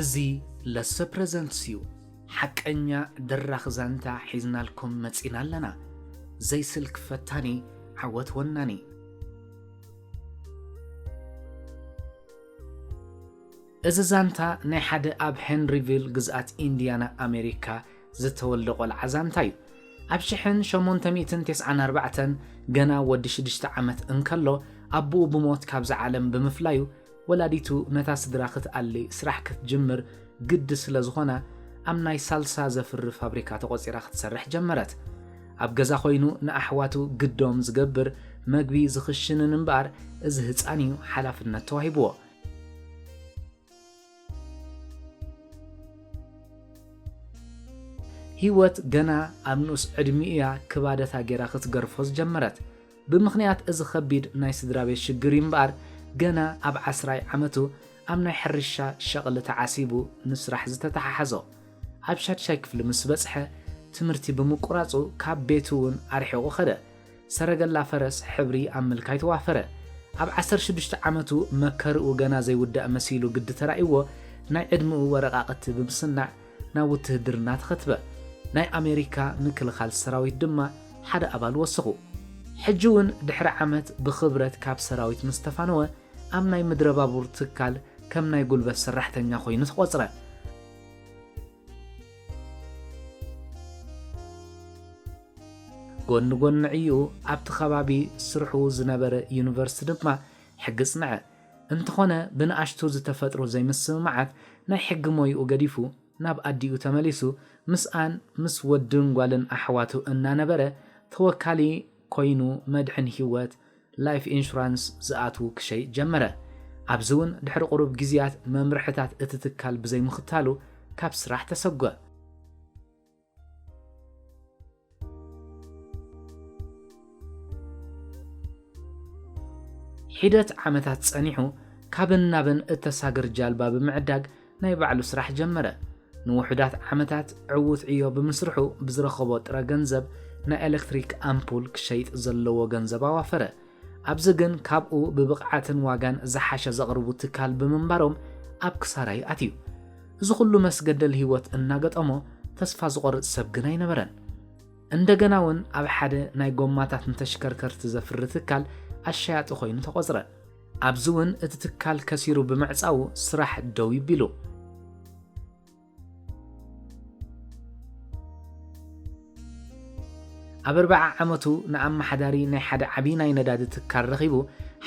እዚ ለሰ ፕረዘንትስ እዩ። ሓቀኛ ድራኽ ዛንታ ሒዝናልኩም መጺና ኣለና። ዘይስልክ ፈታኒ፣ ዓወት ወናኒ። እዚ ዛንታ ናይ ሓደ ኣብ ሄንሪቪል ግዝኣት ኢንዲያና ኣሜሪካ ዝተወልደ ቆልዓ ዛንታ እዩ። ኣብ ሽሕን ሸሞንተ ሚእትን ተስዓን ኣርባዕተን ገና ወዲ ሽዱሽተ ዓመት እንከሎ ኣቦኡ ብሞት ካብዛ ዓለም ብምፍላዩ ወላዲቱ ነታ ስድራ ክትኣሊ ስራሕ ክትጅምር ግዲ ስለ ዝኾና ኣብ ናይ ሳልሳ ዘፍሪ ፋብሪካ ተቖጺራ ክትሰርሕ ጀመረት። ኣብ ገዛ ኮይኑ ንኣሕዋቱ ግዶም ዝገብር መግቢ ዝኽሽንን እምበኣር እዚ ህጻን እዩ ሓላፍነት ተዋሂብዎ። ህይወት ገና ኣብ ንኡስ ዕድሚኡ እያ ክባደታ ጌራ ክትገርፎ ዝጀመረት። ብምኽንያት እዚ ኸቢድ ናይ ስድራ ቤት ሽግር እዩ እምበኣር፣ ገና ኣብ ዓስራይ ዓመቱ ኣብ ናይ ሕርሻ ሸቕሊ ተዓሲቡ ንስራሕ ዝተተሓሓዞ። ኣብ ሻድሻይ ክፍሊ ምስ በጽሐ፣ ትምህርቲ ብምቁራጹ ካብ ቤቱ እውን ኣርሒቑ ኸደ። ሰረገላ ፈረስ ሕብሪ ኣብ ምልካይ ተዋፈረ። ኣብ ዓሰርተ ሽዱሽተ ዓመቱ መከርኡ ገና ዘይውዳእ መሲሉ ግዲ ተራእይዎ ናይ ዕድመኡ ወረቓቕቲ ብምስናዕ ናብ ውትህድርና ተኸትበ። ናይ ኣሜሪካ ምክልኻል ሰራዊት ድማ ሓደ ኣባል ወሰኹ። ሕጂ እውን ድሕሪ ዓመት ብኽብረት ካብ ሰራዊት ምስ ተፋነወ ኣብ ናይ ምድረ ባቡር ትካል ከም ናይ ጉልበት ሰራሕተኛ ኮይኑ ተቖጽረ። ጎኒ ጎኒ ዕይኡ ኣብቲ ከባቢ ስርሑ ዝነበረ ዩኒቨርሲቲ ድማ ሕጊ ጽንዐ። እንተኾነ ብንኣሽቱ ዝተፈጥሩ ዘይምስምማዓት ናይ ሕጊ ሞይኡ ገዲፉ ናብ ኣዲኡ ተመሊሱ ምስኣን ምስ ወድን ጓልን ኣሕዋቱ እናነበረ ተወካሊ ኮይኑ መድሕን ህይወት ላይፍ ኢንሹራንስ ዝኣትዉ ክሸይጥ ጀመረ። ኣብዚ እውን ድሕሪ ቁሩብ ግዜያት መምርሕታት እቲ ትካል ብዘይምኽታሉ ካብ ስራሕ ተሰጎ። ሒደት ዓመታት ጸኒሑ ካብን ናብን እተሳግር ጃልባ ብምዕዳግ ናይ ባዕሉ ስራሕ ጀመረ። ንውሑዳት ዓመታት ዕዉት ዕዮ ብምስርሑ ብዝረኸቦ ጥረ ገንዘብ ናይ ኤለክትሪክ ኣምፑል ክሸይጥ ዘለዎ ገንዘብ ኣዋፈረ። ኣብዚ ግን ካብኡ ብብቕዓትን ዋጋን ዝሓሸ ዘቕርቡ ትካል ብምንባሮም ኣብ ክሳራ እዩ ኣትዩ። እዚ ኩሉ መስገደል ህይወት እናገጠሞ ተስፋ ዝቖርጽ ሰብ ግን ኣይነበረን። እንደገና እውን ኣብ ሓደ ናይ ጎማታት ንተሽከርከርቲ ዘፍሪ ትካል ኣሻያጢ ኮይኑ ተቖጽረ። ኣብዚ እውን እቲ ትካል ከሲሩ ብምዕጻዉ ስራሕ ደው ይቢሉ። ኣብ ኣርብዓ ዓመቱ ንኣመሓዳሪ ናይ ሓደ ዓቢ ናይ ነዳዲ ትካል ረኺቡ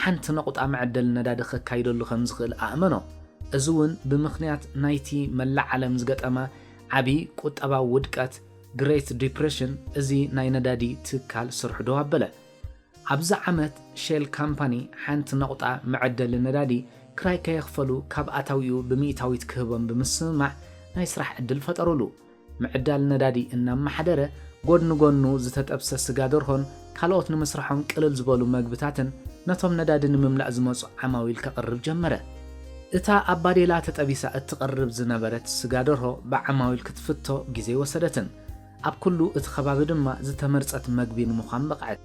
ሓንቲ ነቑጣ መዐደሊ ነዳዲ ከካይደሉ ከም ዝኽእል ኣእመኖ። እዚ እውን ብምኽንያት ናይቲ መላእ ዓለም ዝገጠማ ዓቢ ቁጠባዊ ውድቀት ግሬት ዲፕሬሽን እዚ ናይ ነዳዲ ትካል ስርሑ ደው ኣበለ። ኣብዚ ዓመት ሼል ካምፓኒ ሓንቲ ነቑጣ መዐደሊ ነዳዲ ክራይ ከየኽፈሉ ካብ ኣታዊኡ ብሚእታዊት ክህቦም ብምስምማዕ ናይ ስራሕ ዕድል ፈጠሩሉ። ምዕዳል ነዳዲ እናመሓደረ ጎድኒ ጎኑ ዝተጠብሰ ስጋ ደርሆን ካልኦት ንምስርሖም ቅልል ዝበሉ መግብታትን ነቶም ነዳዲ ንምምላእ ዝመጹ ዓማዊል ከቕርብ ጀመረ። እታ ኣብ ባዴላ ተጠቢሳ እትቐርብ ዝነበረት ስጋ ደርሆ ብዓማዊል ክትፍቶ ግዜ ኣይወሰደትን። ኣብ ኩሉ እቲ ከባቢ ድማ ዝተመርጸት መግቢ ንምዃን በቕዐት።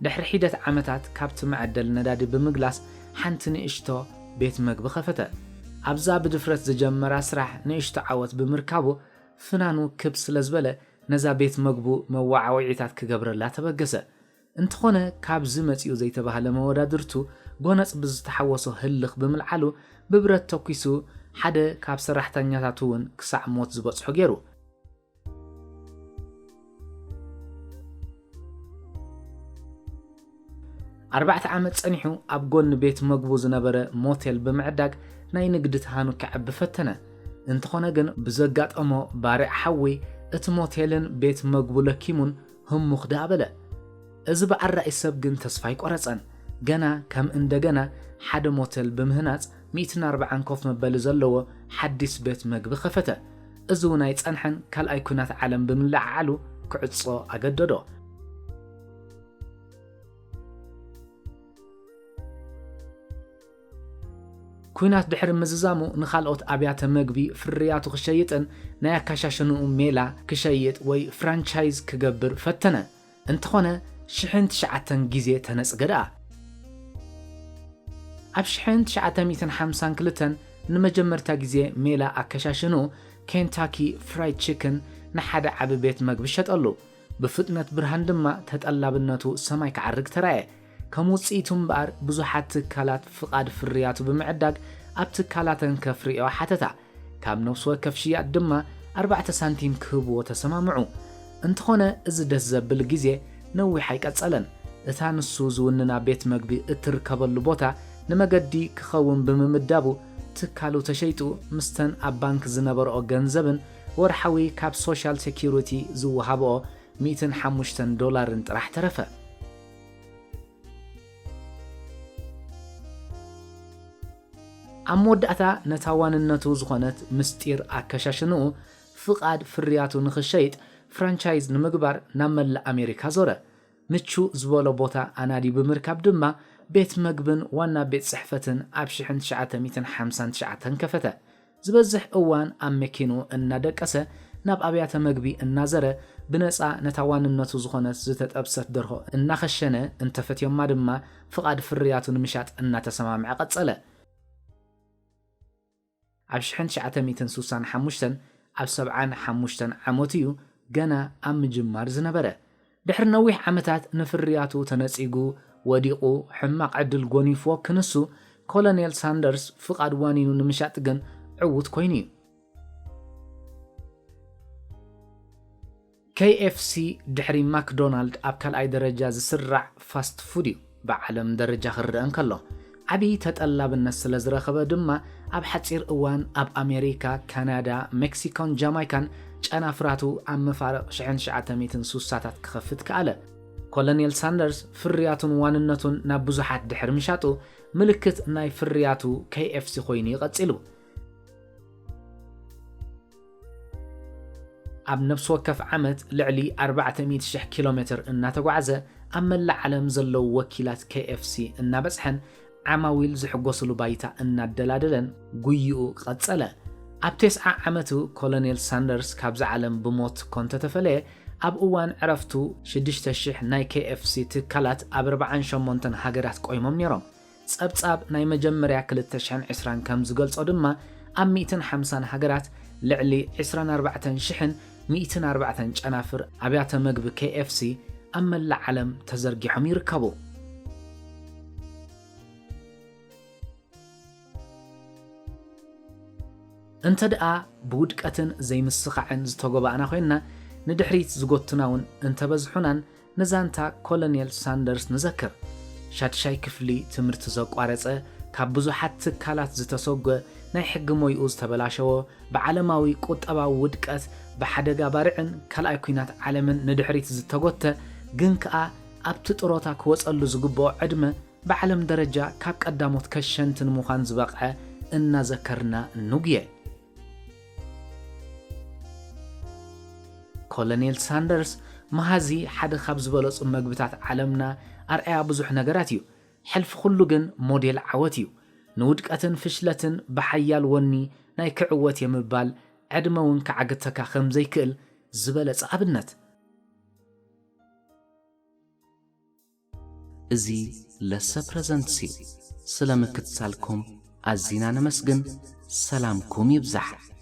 ድሕሪ ሒደት ዓመታት ካብቲ መዐደሊ ነዳዲ ብምግላስ ሓንቲ ንእሽቶ ቤት መግቢ ኸፈተ። ኣብዛ ብድፍረት ዝጀመራ ስራሕ ንእሽቶ ዓወት ብምርካቡ ፍናኑ ክብ ስለ ዝበለ ነዛ ቤት መግቡ መወዓውዒታት ክገብረላ ተበገሰ። እንተኾነ ካብዚ መጺኡ ዘይተባህለ መወዳድርቱ ጎነጽ ብዝተሓወሶ ህልኽ ብምልዓሉ ብብረት ተኲሱ ሓደ ካብ ሰራሕተኛታቱ እውን ክሳዕ ሞት ዝበጽሖ ገይሩ። ኣርባዕተ ዓመት ጸኒሑ ኣብ ጎኒ ቤት መግቡ ዝነበረ ሞቴል ብምዕዳግ ናይ ንግዲ ትሃኑ ከዕቢ ፈተነ። እንተኾነ ግን ብዘጋጠሞ ባርዕ ሓዊ እቲ ሞቴልን ቤት መግቡ ለኪሙን ህሙኽ ደኣ በለ። እዚ ብኣራኢ ሰብ ግን ተስፋ ኣይቆረጸን። ገና ከም እንደገና ሓደ ሞቴል ብምህናጽ ሚእትን ኣርባዓን ኮፍ መበሊ ዘለዎ ሓዲስ ቤት መግቢ ከፈተ። እዚ እውን ኣይጸንሐን፣ ካልኣይ ኲናት ዓለም ብምልዕዓሉ ክዕጾ ኣገደዶ። ኲናት ድሕሪ ምዝዛሙ ንኻልኦት ኣብያተ መግቢ ፍርያቱ ክሸይጥን ናይ ኣካሻሽንኡ ሜላ ክሸይጥ ወይ ፍራንቻይዝ ክገብር ፈተነ። እንተኾነ ሽሕን ትሽዓተን ግዜ ተነጽገ ደኣ። ኣብ ሽሕን ትሽዓተ ሚእትን ሓምሳን ክልተን ንመጀመርታ ግዜ ሜላ ኣከሻሽንኡ ኬንታኪ ፍራይድ ቺክን ንሓደ ዓቢ ቤት መግቢ ሸጠሉ። ብፍጥነት ብርሃን ድማ ተጠላብነቱ ሰማይ ክዓርግ ተራእየ። ከም ውጽኢቱ እምበኣር ብዙሓት ትካላት ፍቓድ ፍርያቱ ብምዕዳግ ኣብ ትካላተን ከፍርዮ ሓተታ። ካብ ነፍሲ ወከፍ ሽያጥ ድማ ኣርባዕተ ሳንቲም ክህብዎ ተሰማምዑ። እንተኾነ እዚ ደስ ዘብል ግዜ ነዊሕ ኣይቀጸለን። እታ ንሱ ዝውንና ቤት መግቢ እትርከበሉ ቦታ ንመገዲ ክኸውን ብምምዳቡ ትካሉ ተሸይጡ፣ ምስተን ኣብ ባንክ ዝነበርኦ ገንዘብን ወርሓዊ ካብ ሶሻል ሴኪዩሪቲ ዝወሃብኦ ሚእትን ሓሙሽተን ዶላርን ጥራሕ ተረፈ። ኣብ መወዳእታ ነታ ዋንነቱ ዝኾነት ምስጢር ኣከሻሽንኡ ፍቓድ ፍርያቱ ንኽሸይጥ ፍራንቻይዝ ንምግባር ናብ መላእ ኣሜሪካ ዞረ። ምቹእ ዝበሎ ቦታ ኣናዲ ብምርካብ ድማ ቤት መግብን ዋና ቤት ጽሕፈትን ኣብ ሽሕን ትሽዓተ ሚእትን ሓምሳን ትሽዓተን ከፈተ። ዝበዝሕ እዋን ኣብ መኪንኡ እናደቀሰ ናብ ኣብያተ መግቢ እናዘረ ብነጻ ነታ ዋንነቱ ዝኾነት ዝተጠብሰት ደርሆ እናኸሸነ እንተፈትዮማ ድማ ፍቓድ ፍርያቱ ንምሻጥ እናተሰማምዐ ቀጸለ። ኣብ ሽሕን ትሽዓተ ሚእትን ስሳን ሓሙሽተን ኣብ ሰብዓን ሓሙሽተን ዓመቱ እዩ ገና ኣብ ምጅማር ዝነበረ። ድሕሪ ነዊሕ ዓመታት ንፍርያቱ ተነጺጉ ወዲቑ ሕማቕ ዕድል ጎኒፍዎ ክንሱ ኮሎኔል ሳንደርስ ፍቓድ ዋኒኑ ንምሻጥ ግን ዕዉት ኮይኑ እዩ። ኬ ኤፍ ሲ ድሕሪ ማክዶናልድ ኣብ ካልኣይ ደረጃ ዝስራዕ ፋስት ፉድ እዩ። ብዓለም ደረጃ ክረአ እንከሎ ዓብዪ ተጠላብነት ስለ ዝረኸበ ድማ ኣብ ሓፂር እዋን ኣብ ኣሜሪካ፣ ካናዳ፣ ሜክሲኮን ጃማይካን ጨናፍራቱ ኣብ መፋርቕ ሽሕን ትሽዓተ ሚእትን ስሳታት ክኸፍት ከኣለ። ኮሎኔል ሳንደርስ ፍርያቱን ዋንነቱን ናብ ብዙሓት ድሕሪ ምሻጡ ምልክት ናይ ፍርያቱ ኬ ኤፍ ሲ ኮይኑ እዩ ቀፂሉ። ኣብ ነፍሲ ወከፍ ዓመት ልዕሊ ኣርባዕተ ሚእቲ ሽሕ ኪሎ ሜትር እናተጓዕዘ ኣብ መላእ ዓለም ዘለዉ ወኪላት ኬ ኤፍ ሲ እናበጽሐን ዓማዊል ዝሕጎስሉ ባይታ እናደላደለን ጉይኡ ቀጸለ። ኣብ ተስዓ ዓመቱ ኮሎኔል ሳንደርስ ካብዛ ዓለም ብሞት እኮ እንተተፈለየ ኣብ እዋን ዕረፍቱ ሽዱሽተ ሽሕ ናይ ኬ ኤፍ ሲ ትካላት ኣብ ኣርባዓን ሸሞንተን ሃገራት ቆይሞም ነይሮም። ጸብጻብ ናይ መጀመርያ ክልተ ሽሕን ዕስራን ከም ዝገልጾ ድማ ኣብ ሚእትን ሓምሳን ሃገራት ልዕሊ ዕስራን ኣርባዕተን ሽሕን ሚእትን ኣርባዕተን ጨናፍር ኣብያተ መግቢ ኬ ኤፍ ሲ ኣብ መላእ ዓለም ተዘርጊሖም ይርከቡ። እንተ ደኣ ብውድቀትን ዘይምስኻዕን ዝተጎባእና ኮይንና ንድሕሪት ዝጎቱና እውን እንተበዝሑናን ንዛንታ ኮሎኔል ሳንደርስ ንዘክር። ሻድሻይ ክፍሊ ትምህርቲ ዘቋረጸ፣ ካብ ብዙሓት ትካላት ዝተሰጎ፣ ናይ ሕጊ ሞይኡ ዝተበላሸዎ፣ ብዓለማዊ ቁጠባዊ ውድቀት፣ ብሓደጋ ባርዕን ካልኣይ ኲናት ዓለምን ንድሕሪት ዝተጎተ፣ ግን ከኣ ኣብቲ ጥሮታ ክወጸሉ ዝግብኦ ዕድመ ብዓለም ደረጃ ካብ ቀዳሞት ከሸንቲ ንምዃን ዝበቕዐ እናዘከርና ንጉየ። ኮሎኔል ሳንደርስ መሃዚ ሓደ ካብ ዝበለጹ መግብታት ዓለምና ኣርኣያ ብዙሕ ነገራት እዩ። ሕልፊ ኩሉ ግን ሞዴል ዓወት እዩ። ንውድቀትን ፍሽለትን ብሓያል ወኒ ናይ ክዕወት እየ ምባል ዕድመ እውን ክዓግተካ ከም ዘይክእል ዝበለጸ ኣብነት። እዚ ለሰ ፕረዘንትስ እዩ። ስለ ምክትታልኩም ኣዚና ነመስግን። ሰላምኩም ይብዛሕ።